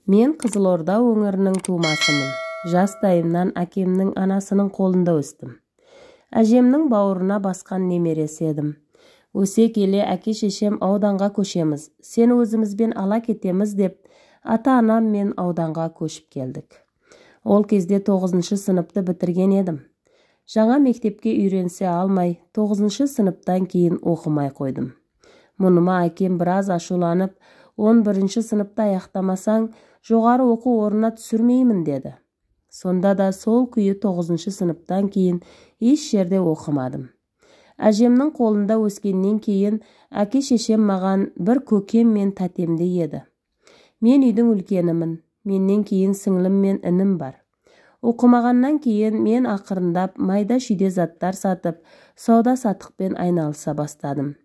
Мен Қызылорда өңірінің тумасымын. Жастайымнан әкемнің анасының қолында өстім. Әжемнің бауырына басқан немересі едім. Өсе келе әке-шешем ауданға көшеміз, сені өзімізбен ала кетеміз деп, ата-анам мен ауданға көшіп келдік. Ол кезде 9-шы сыныпты бітірген едім. Жаңа мектепке үйренісе алмай, 9-шы сыныптан кейін оқымай қойдым. Мұныма әкем біраз ашуланып, 11-ші сыныпта аяқтамасаң, жоғары оқу орнына түсірмеймін деді. Сонда да сол күйі 9-шы сыныптан кейін еш жерде оқымадым. Әжемнің қолында өскеннен кейін әке-шешем маған бір көкем мен тәтемдей еді. Мен үйдің үлкенімін, менен кейін сіңлім мен інім бар. Оқымағаннан кейін мен ақырындап майда-шүйде заттар сатып, сауда-саттықпен айналыса бастадым.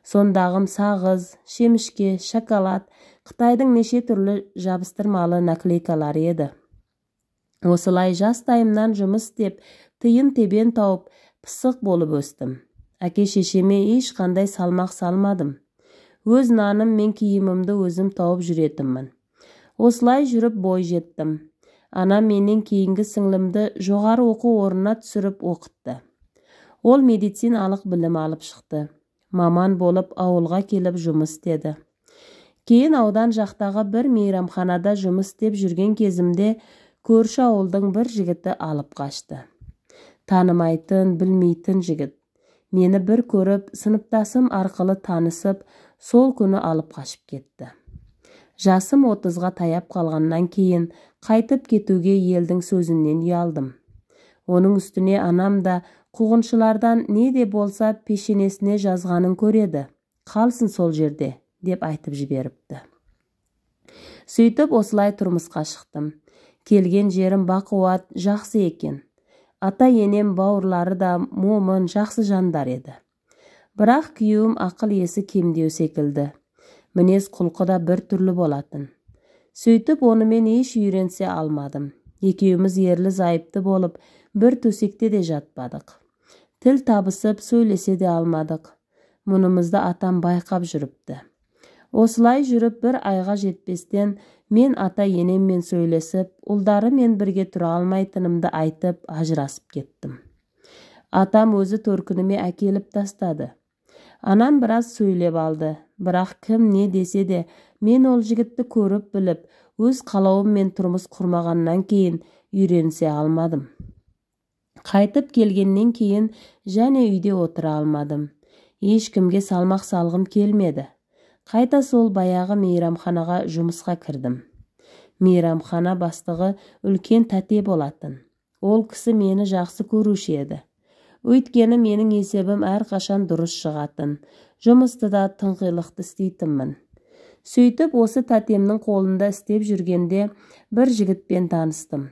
Сондағым сағыз, шемішке, шоколад, Қытайдың неше түрлі жабыстырмалы наклейкалары еді. Осылай жастайымнан жұмыс істеп, тиын-тебен тауып, пысық болып өстім. Әке-шешеме ешқандай салмақ салмадым. Өз наным мен киімімді өзім тауып жүретінмін. Осылай жүріп бой жеттім. Анам менен кейінгі сіңлімді жоғары оқу орнына түсіріп оқытты. Ол медициналық білім алып шықты. Маман болып ауылға келіп жұмыс істеді. Кейін аудан жақтағы бір мейрамханада жұмыс істеп жүрген кезімде көрші ауылдың бір жігіті алып қашты. Танымайтын, білмейтін жігіт. Мені бір көріп, сыныптасым арқылы танысып, сол күні алып қашып кетті. Жасым 30-ға таяп қалғаннан кейін қайтып кетуге елдің сөзінен ұялдым. Оның үстіне анам да қуғыншылардан не де болса пешенесіне жазғанын көреді. Қалсын сол жерде, деп айтып жіберіпті. Сөйтіп осылай тұрмысқа шықтым. Келген жерім бақуат, жақсы екен. Ата-енем бауырлары да момын, жақсы жандар еді. Бірақ күйеуім ақыл есі кемдеу секілді. Мінез құлқы да бір түрлі болатын. Сөйтіп онымен еш үйренсе алмадым. Екеуміз ерлі-зайыпты болып, бір төсекте де жатпадық. Тіл табысып, сөйлесе де алмадық. Мұнымызды атам байқап жүріпті. Осылай жүріп бір айға жетпестен мен ата-енеммен сөйлесіп, ұлдарымен бірге тұра алмайтынымды айтып, ажырасып кеттім. Атам өзі төркініме әкеліп тастады. Анам біраз сөйлеп алды, бірақ кім не десе де, мен ол жігітті көріп біліп, өз қалауыммен тұрмыс құрмағаннан кейін үйренісе алмадым. Қайтып келгеннен кейін және үйде отыра алмадым. Ешкімге салмақ салғым келмеді. Қайта сол баяғы мейрамханаға жұмысқа кірдім. Мейрамхана бастығы үлкен тәте болатын. Ол кісі мені жақсы көруші еді. Өйткені менің есебім әрқашан дұрыс шығатын. Жұмысты да тыңғылықты істейтінмін. Сөйтіп осы тәтемнің қолында істеп жүргенде бір жігітпен таныстым.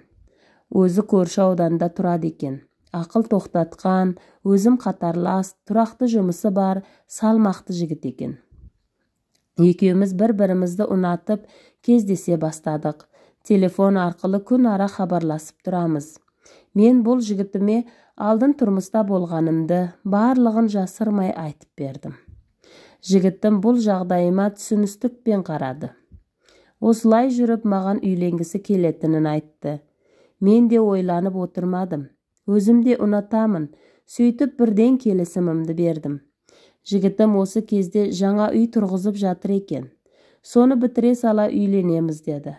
Өзі көрші ауданда тұрады екен. Ақыл тоқтатқан, өзім қатарлас, тұрақты жұмысы бар, салмақты жігіт екен. Екеуміз бір-бірімізді ұнатып, кездесе бастадық. Телефон арқылы күн ара хабарласып тұрамыз. Мен бұл жігітіме алдын тұрмыста болғанымды, барлығын жасырмай айтып бердім. Жігітім бұл жағдайыма түсіністікпен қарады. Осылай жүріп маған үйленгісі келетінін айтты. Мен де ойланып отырмадым. Өзім де ұнатамын. Сөйтіп бірден келісімімді бердім. Жігітім осы кезде жаңа үй тұрғызып жатыр екен. Соны бітіре сала үйленеміз деді.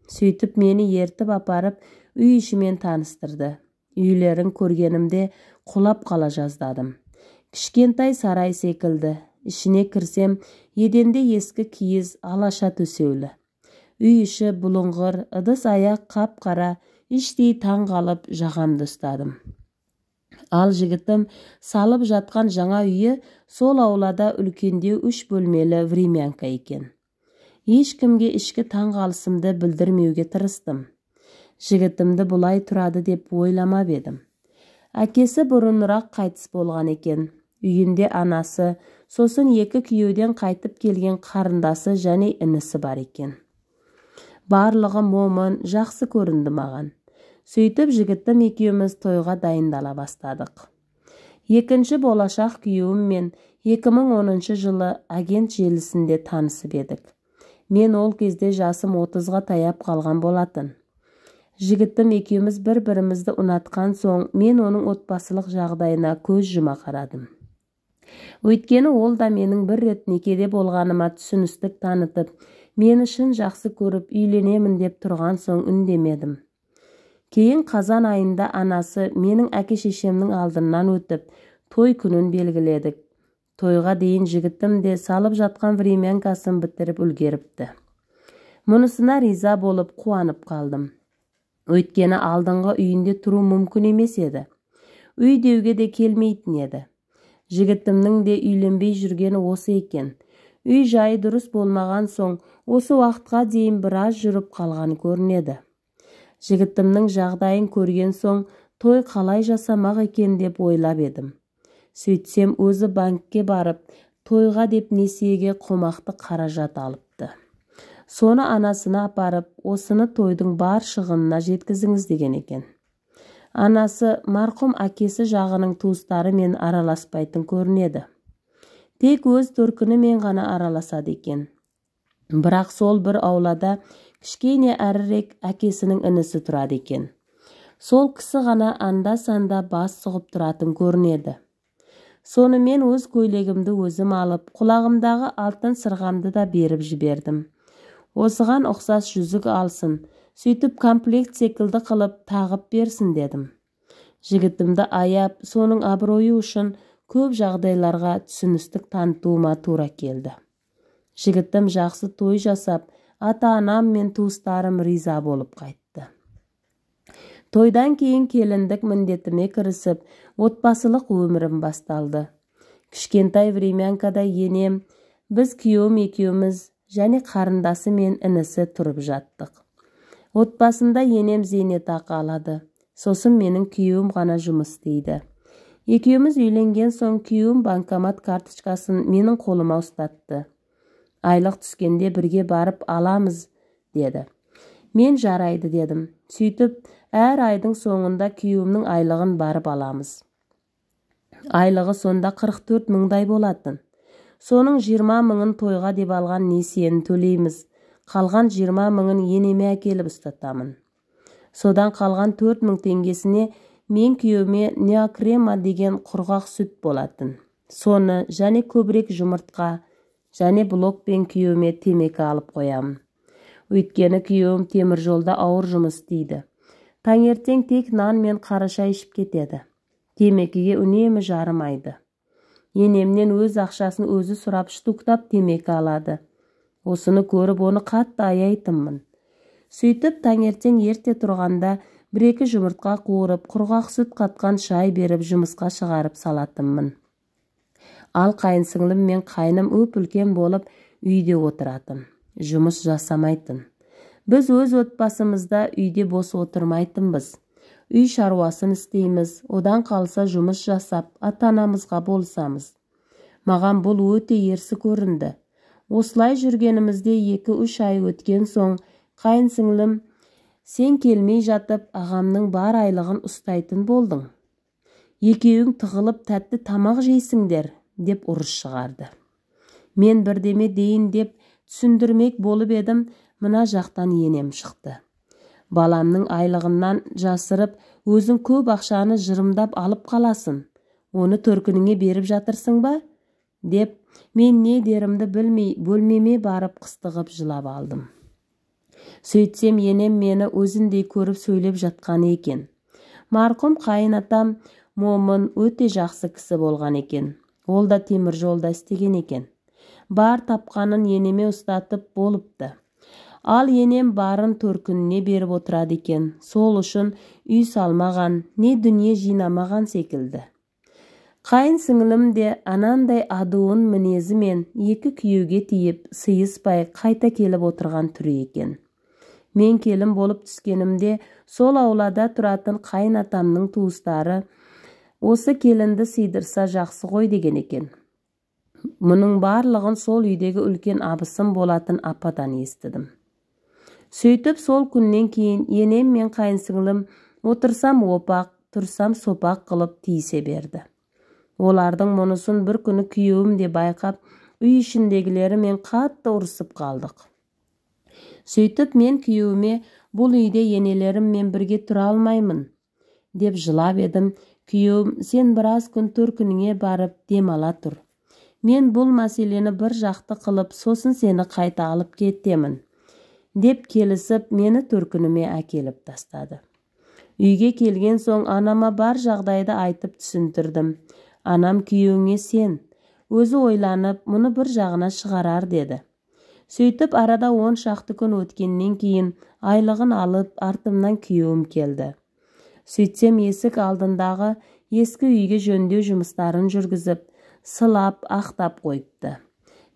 Сөйтіп мені ертіп апарып үй ішімен таныстырды. Үйлерін көргенімде құлап қала жаздадым. Кішкентай сарай секілді. Ішіне кірсем, еденде ескі киіз алаша төсеулі. Үй іші бұлыңғыр, ыдыс аяқ қап-қара, іштей таң қалып жағамды ұстадым. Ал жігітім салып жатқан жаңа үйі сол аулада үлкендеу 3 бөлмелі времянка екен. Ешкімге ішкі таңғалысымды білдірмеуге тырыстым. Жігітімді бұлай тұрады деп ойламап едім. Әкесі бұрынырақ қайтыс болған екен. Үйінде анасы, сосын 2 күйеуден қайтып келген қарындасы және інісі бар екен. Барлығы момын, жақсы көрінді маған. Сөйтіп жігітім екеуміз тойға дайындала бастадық. Екінші болашақ күйеуіммен 2010 жылы агент желісінде танысып едік. Мен ол кезде жасым 30-ға таяп қалған болатын. Жігітім екеуміз бір-бірімізді ұнатқан соң, мен оның отбасылық жағдайына көз жұма қарадым. Өйткені ол да менің бір рет некеде болғаныма түсіністік танытып, мені шын жақсы көріп үйленемін деп тұрған соң үндемедім. Кейін қазан айында анасы менің әке-шешемнің алдынан өтіп, той күнін белгіледік. Тойға дейін жігітім де салып жатқан времянкасын бітіріп үлгеріпті. Мұнысына риза болып қуанып қалдым. Өйткені алдыңғы үйінде тұру мүмкін емес еді. Үй деуге де келмейтін еді. Жігітімнің де үйленбей жүргені осы екен. Үй жайы дұрыс болмаған соң, осы уақытқа дейін біраз жүріп қалған көрінеді. Жігітімнің жағдайын көрген соң, той қалай жасамақ екен деп ойлап едім. Сөйтсем, өзі банкке барып, тойға деп несиеге қомақты қаражат алыпты. Соны анасына апарып, осыны тойдың бар шығынына жеткізіңіз деген екен. Анасы марқұм әкесі жағының туыстарымен араласпайтын көрінеді. Тек өз төркінімен ғана араласады екен. Бірақ сол бір аулада кішкене әрірек әкесінің інісі тұрады екен. Сол кісі ғана анда-санда бас сұғып тұратын көрінеді. Сонымен өз көйлегімді өзім алып, құлағымдағы алтын сырғамды да беріп жібердім. Осыған ұқсас жүзік алсын, сөйтіп комплект секілді қылып тағып берсін дедім. Жігітімді аяп, соның абыройы үшін көп жағдайларға түсіністік танытуыма тура келді. Жігітім жақсы той жасап, ата-анам мен туыстарым риза болып қайтты. Тойдан кейін келіндік міндетіме кірісіп, отбасылық өмірім басталды. Кішкентай времянкада енем, біз күйеуім екеуміз және қарындасы мен інісі тұрып жаттық. Отбасында енем зейнетақы алады. Сосын менің күйеуім ғана жұмыс істейді. Екеуміз үйленген соң күйеуім банкомат карточкасын менің қолыма ұстатты. Айлық түскенде бірге барып аламыз, деді. Мен жарайды дедім. Сөйтіп, әр айдың соңында күйеуімнің айлығын барып аламыз. Айлығы сонда 44 мыңдай болатын. Соның 20 мыңын тойға деп алған несиені төлейміз. Қалған 20 мыңын енеме әкеліп ұстатамын. Содан қалған 4 мың теңгесіне мен күйеуіме неокрема деген құрғақ сүт болатын. Соны және көбірек жұмыртқа, және блокпен күйеуіме темекі алып қоямын. Өйткені күйеуім темір жолда ауыр жұмыс істейді. Таңертең тек нан мен қара шай ішіп кетеді. Темекіге үнемі жарымайды. Енемнен өз ақшасын өзі сұрап штуктап темекі алады. Осыны көріп оны қатты аяйтынмын. Сөйтіп таңертең ерте тұрғанда бір-екі жұмыртқа қуырып, құрғақ сүт қатқан шай беріп жұмысқа шығарып салатынмын. Ал қайынсіңлім мен қайным үп-үлкен болып үйде отыратын, жұмыс жасамайтын. Біз өз отбасымызда үйде бос отырмайтынбыз. Үй шаруасын істейміз, одан қалса жұмыс жасап, ата-анамызға болысамыз. Маған бұл өте ерсі көрінді. Осылай жүргенімізде 2-3 ай өткен соң, қайынсіңлім, сен келмей жатып, ағамның бар айлығын ұстайтын болдың. Екеуің тығылып тәтті тамақ жейсіңдер, деп ұрыс шығарды. Мен бірдеме дейін деп түсіндірмек болып едім, мына жақтан енем шықты. Баламның айлығынан жасырып, өзің көп ақшаны жырымдап алып қаласың. Оны төркініңе беріп жатырсың ба? Деп, мен не дерімді білмей, бөлмеме барып қыстығып жылап алдым. Сөйтсем, енем мені өзіндей көріп сөйлеп жатқаны екен. Марқұм қайын атам Момын өте жақсы кісі болған екен. Ол да темір жолда істеген екен. Бар тапқанын енеме ұстатып болыпты. Ал енем барын төркініне беріп отырады екен. Сол үшін үй салмаған, не дүние жинамаған секілді. Қайын сіңілім де анандай адуын мінезімен екі күйеуге тиіп, сыйыспай қайта келіп отырған түрі екен. Мен келін болып түскенімде сол аулада тұратын қайын атамның туыстары осы келінді сыйдырса жақсы ғой деген екен. Мұның барлығын сол үйдегі үлкен абысым болатын ападан естідім. Сөйтіп сол күннен кейін енем мен қайын сіңлім отырсам опақ, тұрсам сопақ қылып тиісе берді. Олардың мұнысын бір күні күйеуім де байқап, үй ішіндегілерімен қатты ұрысып қалдық. Сөйтіп мен күйеуіме бұл үйде енелеріммен бірге тұра алмаймын деп жылап едім. Күйеуім, сен біраз күн төркініңе барып демала тұр. Мен бұл мәселені бір жақты қылып, сосын сені қайта алып кетемін деп келісіп, мені төркініме әкеліп тастады. Үйге келген соң анама бар жағдайды айтып түсіндірдім. Анам күйеуіңе сен, өзі ойланып, мұны бір жағына шығарар деді. Сөйтіп арада 10 шақты күн өткеннен кейін айлығын алып, артымнан күйеуім келді. Сөйтсем есік алдындағы ескі үйге жөндеу жұмыстарын жүргізіп, сылап, ақтап қойыпты.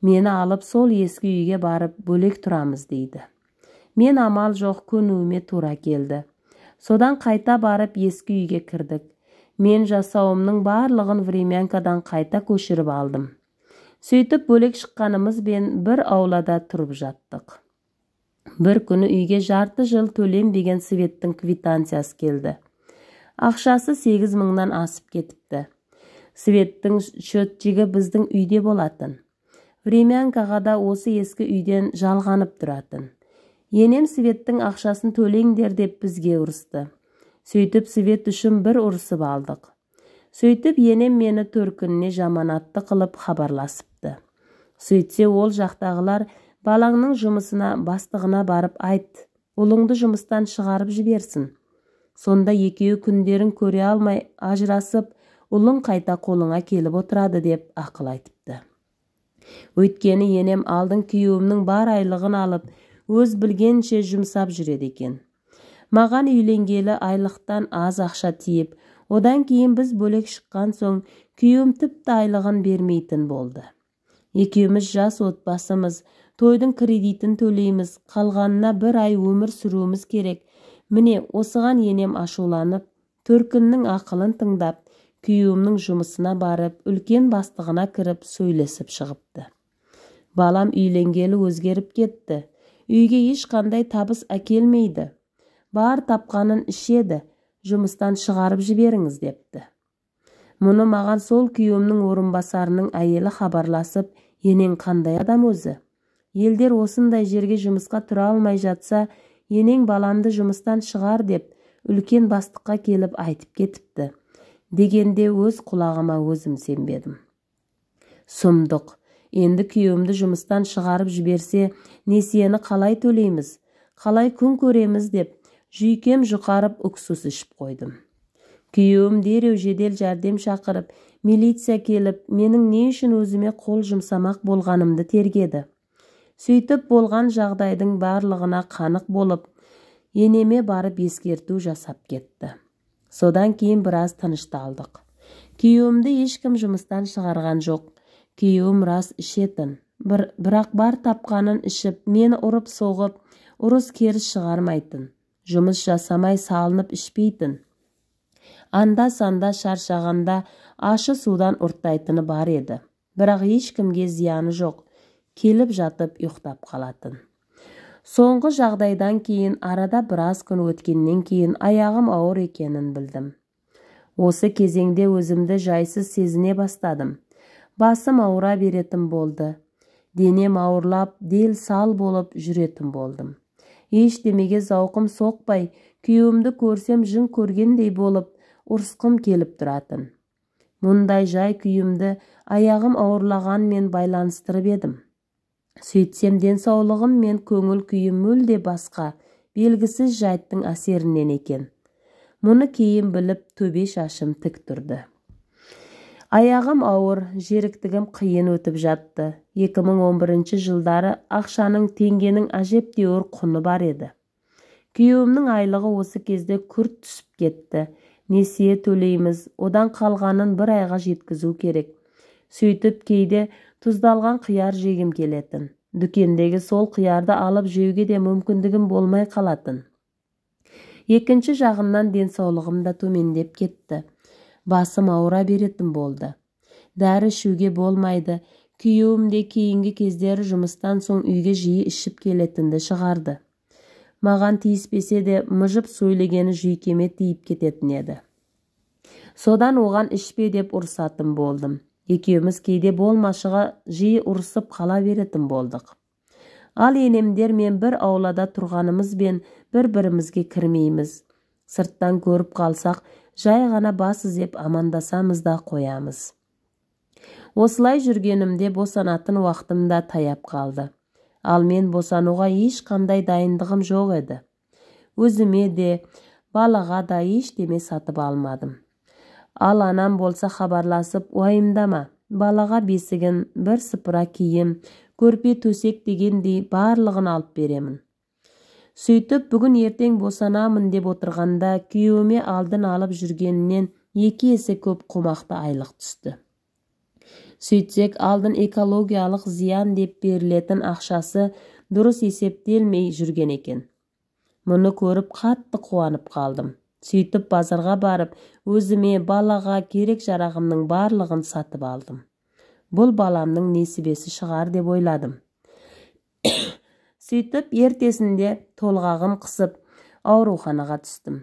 Мені алып сол ескі үйге барып бөлек тұрамыз дейді. Мен амал жоқ көнуіме тура келді. Содан қайта барып ескі үйге кірдік. Мен жасауымның барлығын времянкадан қайта көшіріп алдым. Сөйтіп бөлек шыққанымызбен бір аулада тұрып жаттық. Бір күні үйге жарты жыл төленбеген светтің квитанциясы келді. Ақшасы 8 мыңнан асып кетіпті. Светтің счетчигі біздің үйде болатын. Времянкаға да осы ескі үйден жалғанып тұратын. Енем светтің ақшасын төлеңдер деп бізге ұрысты. Сөйтіп свет үшін бір ұрысып алдық. Сөйтіп енем мені төркініне жаманатты қылып хабарласыпты. Сөйтсе ол жақтағылар балаңның жұмысына бастығына барып айт, ұлыңды жұмыстан шығарып жіберсін. Сонда екеуі күндерін көре алмай ажырасып, ұлың қайта қолыңа келіп отырады деп ақыл айтыпты. Өйткені енем алдын күйеуімнің бар айлығын алып, өз білгенше жұмсап жүреді екен. Маған үйленгелі айлықтан аз ақша тиіп, одан кейін біз бөлек шыққан соң күйеуім тіпті айлығын бермейтін болды. Екеуміз жас отбасымыз, тойдың кредитін төлейміз, қалғанына бір ай өмір сүруіміз керек. Міне осыған енем ашуланып, төркіннің ақылын тыңдап, күйеуімнің жұмысына барып, үлкен бастығына кіріп сөйлесіп шығыпты. Балам үйленгелі өзгеріп кетті. Үйге ешқандай табыс әкелмейді. Бар тапқанын ішеді, жұмыстан шығарып жіберіңіз депті. Мұны маған сол күйеуімнің орынбасарының әйелі хабарласып, енең қандай адам өзі? Елдер осындай жерге жұмысқа тұра алмай жатса, енең баламды жұмыстан шығар деп үлкен бастыққа келіп айтып кетіпті. Дегенде өз құлағыма өзім сенбедім. Сұмдық. Енді күйеуімді жұмыстан шығарып жіберсе, несиені қалай төлейміз, қалай күн көреміз деп жүйкем жұқарып уксус ішіп қойдым. Күйеуім дереу жедел жәрдем шақырып, милиция келіп, менің не үшін өзіме қол жұмсамақ болғанымды тергеді. Сөйтіп болған жағдайдың барлығына қанық болып, енеме барып ескерту жасап кетті. Содан кейін біраз тынышталдық. Күйеуімді ешкім жұмыстан шығарған жоқ. Күйеуім рас ішетін, бірақ бар тапқанын ішіп, мені ұрып соғып, ұрыс керіс шығармайтын. Жұмыс жасамай салынып ішпейтін. Анда-санда шаршағанда ашы судан ұрттайтыны бар еді. Бірақ ешкімге зияны жоқ, келіп жатып ұйықтап қалатын. Соңғы жағдайдан кейін арада біраз күн өткеннен кейін аяғым ауыр екенін білдім. Осы кезеңде өзімді жайсыз сезіне бастадым. Басым ауыра беретін болды. Денем ауырлап, дел сал болып жүретін болдым. Ештемеге зауқым соқпай, күйеуімді көрсем жын көргендей болып, ұрысқым келіп тұратын. Мұндай жай күйімді аяғым ауырлағанмен байланыстырып едім. Сөйтсем денсаулығым мен көңіл күйім мүлде басқа, белгісіз жайттың әсерінен екен. Мұны кейін біліп, төбе шашым тік тұрды. Аяғым ауыр, жеріктігім қиын өтіп жатты. 2011 жылдары ақшаның теңгенің әжептәуір құны бар еді. Күйеуімнің айлығы осы кезде күрт түсіп кетті. Несие төлейміз, одан қалғанын бір айға жеткізу керек. Сөйтіп кейде тұздалған қияр жегім келетін. Дүкендегі сол қиярды алып жеуге де мүмкіндігім болмай қалатын. Екінші жағынан денсаулығым да төмендеп кетті. Басым ауыра беретін болды. Дәрі ішуге болмайды. Күйеуім де кейінгі кездері жұмыстан соң үйге жиі ішіп келетінді шығарды. Маған тиіспесе де мыжып сөйлегені жүйкеме тиіп кететін еді. Содан оған ішпе деп ұрсатын болдым. Екеуміз кейде болмашыға жиі ұрысып қала беретін болдық. Ал енемдер мен бір аулада тұрғанымызбен бір-бірімізге кірмейміз. Сырттан көріп қалсақ, жай ғана бас изеп амандасамыз да қоямыз. Осылай жүргенімде босанатын уақытым да таяп қалды. Ал мен босануға ешқандай дайындығым жоқ еді. Өзіме де, балаға да ештеме сатып алмадым. Ал анам болса хабарласып, уайымдама, балаға бесігін, бір сыпыра киім, көрпе төсек дегендей барлығын алып беремін. Сөйтіп, бүгін ертең босанамын деп отырғанда, күйеуіме алдын алып жүргенінен 2 есе көп қомақты айлық түсті. Сөйтсек, алдын экологиялық зиян деп берілетін ақшасы дұрыс есептелмей жүрген екен. Мұны көріп қатты қуанып қалдым. Сөйтіп базарға барып, өзіме, балаға керек жарағымның барлығын сатып алдым. Бұл баламның несібесі шығар деп ойладым. Сөйтіп ертесінде толғағым қысып, ауруханаға түстім.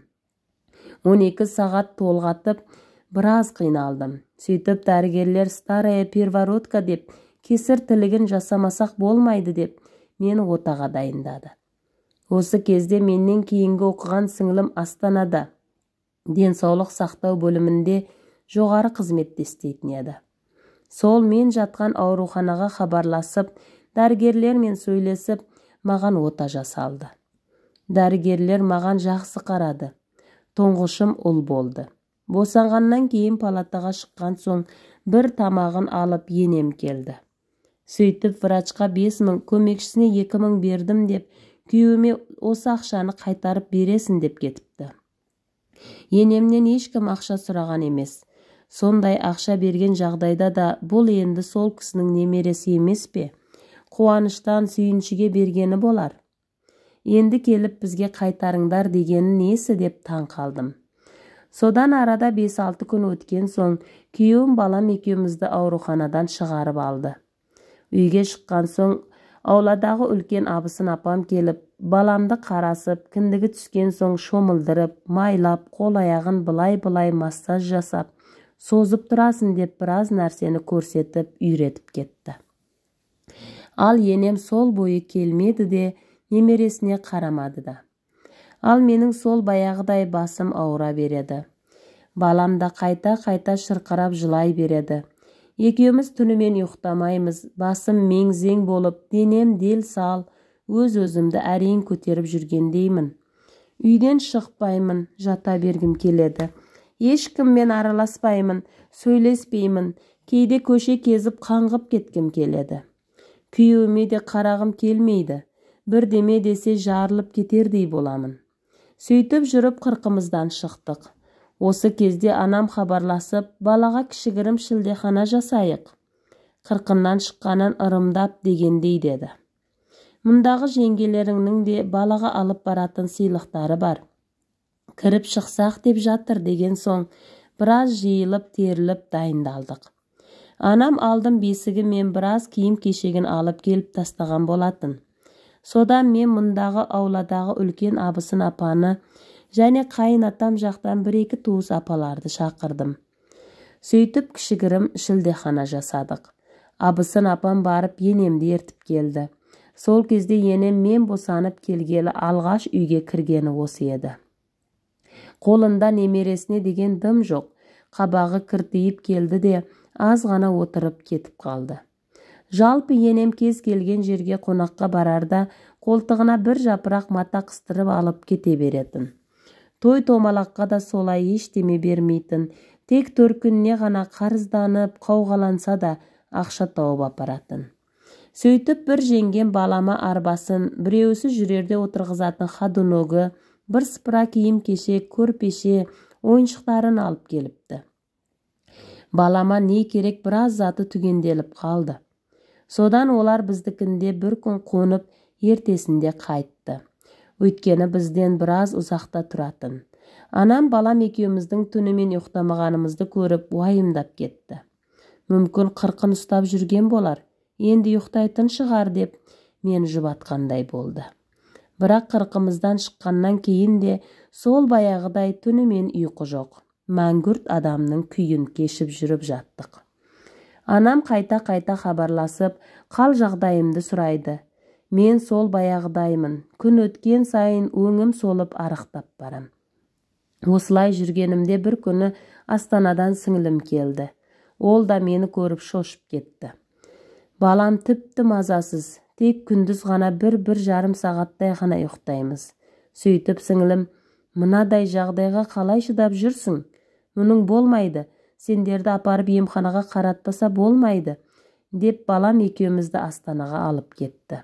12 сағат толғатып, біраз қиналдым. Сөйтіп дәрігерлер старая первородка деп, кесір тілігін жасамасақ болмайды деп, мені отаға дайындады. Осы кезде менен кейінгі оқыған сіңлім Астанада денсаулық сақтау бөлімінде жоғары қызметте істейтін еді. Сол мен жатқан ауруханаға хабарласып, дәрігерлермен сөйлесіп, маған ота жасалды. Дәрігерлер маған жақсы қарады. Тұңғышым ұл болды. Босанғаннан кейін палатаға шыққан соң бір тамағын алып енем келді. Сөйтіп врачқа 5000, көмекшісіне 2000 бердім деп, күйеуіме осы ақшаны қайтарып бересін деп кетіпті. Енемнен ешкім ақша сұраған емес. Сондай ақша берген жағдайда да бұл енді сол кісінің немересі емес пе? Қуаныштан сүйіншіге бергені болар. Енді келіп бізге қайтарыңдар дегені несі деп таң қалдым. Содан арада 5-6 күн өткен соң күйеуім балам екеумізді ауруханадан шығарып алды. Үйге шыққан соң ауладағы үлкен абысын апам келіп, баламды қарасып, кіндігі түскен соң шомылдырып, майлап, қол аяғын былай-былай массаж жасап, созып тұрасын деп біраз нәрсені көрсетіп, үйретіп кетті. Ал енем сол бойы келмеді де, немересіне қарамады да. Ал менің сол баяғыдай басым ауыра береді. Балам да қайта-қайта шырқырап жылай береді. Екеуміз түнімен ұйықтамаймыз, басым мең-зең болып, денем дел сал, өз-өзімді әрең көтеріп жүргендеймін. Үйден шықпаймын, жата бергім келеді. Ешкіммен араласпаймын, сөйлеспеймін, кейде көше кезіп қаңғып кеткім келеді. Күйеуіме де қарағым келмейді, бірдеме десе жарылып кетердей боламын. Сөйтіп жүріп қырқымыздан шықтық. Осы кезде анам хабарласып, балаға кішігірім шілдехана жасайық. Қырқыннан шыққанын ырымдап дегендей деді. Мұндағы жеңгелеріңнің де балаға алып баратын сыйлықтары бар. Кіріп шықсақ деп жатыр деген соң, біраз жиылып, теріліп дайындалдық. Анам алдым бесігі мен біраз киім кешегін алып келіп тастаған болатын. Содан мен мұндағы ауладағы үлкен абысын апаны және қайын атам жақтан бір-екі туыс апаларды шақырдым. Сөйтіп кішігірім шілдехана жасадық. Абысын апам барып енемді ертіп келді. Сол кезде енем мен босанып келгелі алғаш үйге кіргені осы еді. Қолында немересіне деген дым жоқ, қабағы кіртиіп келді де аз ғана отырып кетіп қалды. Жалпы енем кез келген жерге қонаққа барарда қолтығына бір жапырақ мата қыстырып алып кете беретін. Той томалаққа да солай ештеме бермейтін, тек төркініне ғана қарызданып, қауғаланса да ақша тауып апаратын. Сөйтіп бір жеңген балама арбасын, біреусі жүрерде отырғызатын ходуногы, бір сыпыра киім кешек, көрпеше, ойыншықтарын алып келіпті. Балама не керек біраз заты түгенделіп қалды. Содан олар біздікінде бір күн қонып, ертесінде қайтты. Өйткені бізден біраз ұзақта тұратын. Анам балам екеуміздің түнімен ұйықтамағанымызды көріп, уайымдап кетті. Мүмкін қырқын ұстап жүрген болар, енді ұйықтайтын шығар деп мен жұбатқандай болды. Бірақ қырқымыздан шыққаннан кейін де сол баяғыдай түнімен ұйқы жоқ. Мәңгүрт адамның күйін кешіп жүріп жаттық. Анам қайта-қайта хабарласып, қал жағдайымды сұрайды. Мен сол баяғыдаймын. Күн өткен сайын өңім солып арықтап барам. Осылай жүргенімде бір күні Астанадан сіңілім келді. Ол да мені көріп шошып кетті. Балам тіпті мазасыз, тек күндіз ғана 1-1,5 сағаттай ғана ұйықтаймыз. Сөйтіп сіңілім, мынадай жағдайға қалай шыдап жүрсің? Мұның болмайды, сендерді апарып емханаға қаратпаса болмайды, деп балам екеумізді Астанаға алып кетті.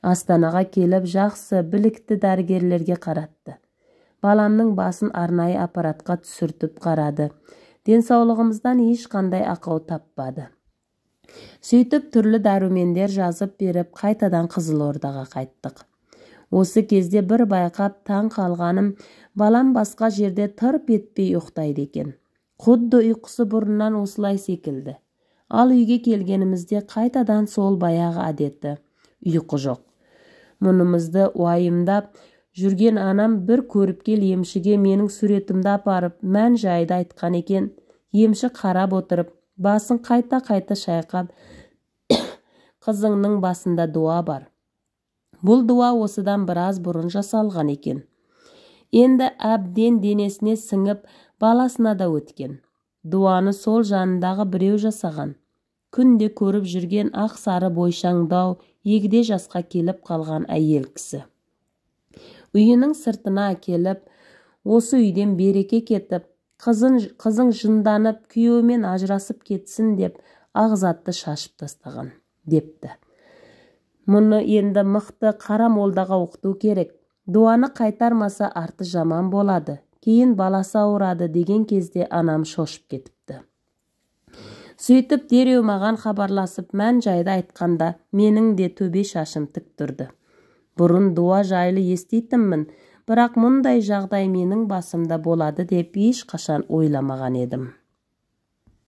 Астанаға келіп жақсы, білікті дәрігерлерге қаратты. Баламның басын арнайы аппаратқа түсіртіп қарады. Денсаулығымыздан ешқандай ақау таппады. Сөйтіп түрлі дәрумендер жазып беріп, қайтадан Қызылордаға қайттық. Осы кезде бір байқап таң қалғаным, балам басқа жерде тырп етпей ұйықтайды екен. Құдды ұйқысы бұрыннан осылай секілді. Ал үйге келгенімізде қайтадан сол баяғы әдеті, ұйқы жоқ. Мұнымызды уайымдап жүрген анам бір көріпкел емшіге менің суретімді апарып, мән жайды айтқан екен. Емші қарап отырып, басын қайта-қайта шайқап, қызыңның басында дуа бар. Бұл дуа осыдан біраз бұрын жасалған екен. Енді әбден денесіне сіңіп, баласына да өткен. Дуаны сол жанындағы біреу жасаған. Күнде көріп жүрген ақ сары бойшаңдау, егде жасқа келіп қалған әйел кісі. Үйінің сыртына келіп, осы үйден береке кетіп, қызың жынданып, күйеуімен ажырасып кетсін деп ақ затты шашып тастаған, депті. Мұны енді мықты қара молдаға оқыту керек. Дуаны қайтармаса арты жаман болады. Кейін баласы ауырады деген кезде анам шошып кетіпті. Сөйтіп дереу маған хабарласып мән жайды айтқанда менің де төбе шашым тік тұрды. Бұрын дуа жайлы еститінмін, бірақ мұндай жағдай менің басымда болады деп ешқашан ойламаған едім.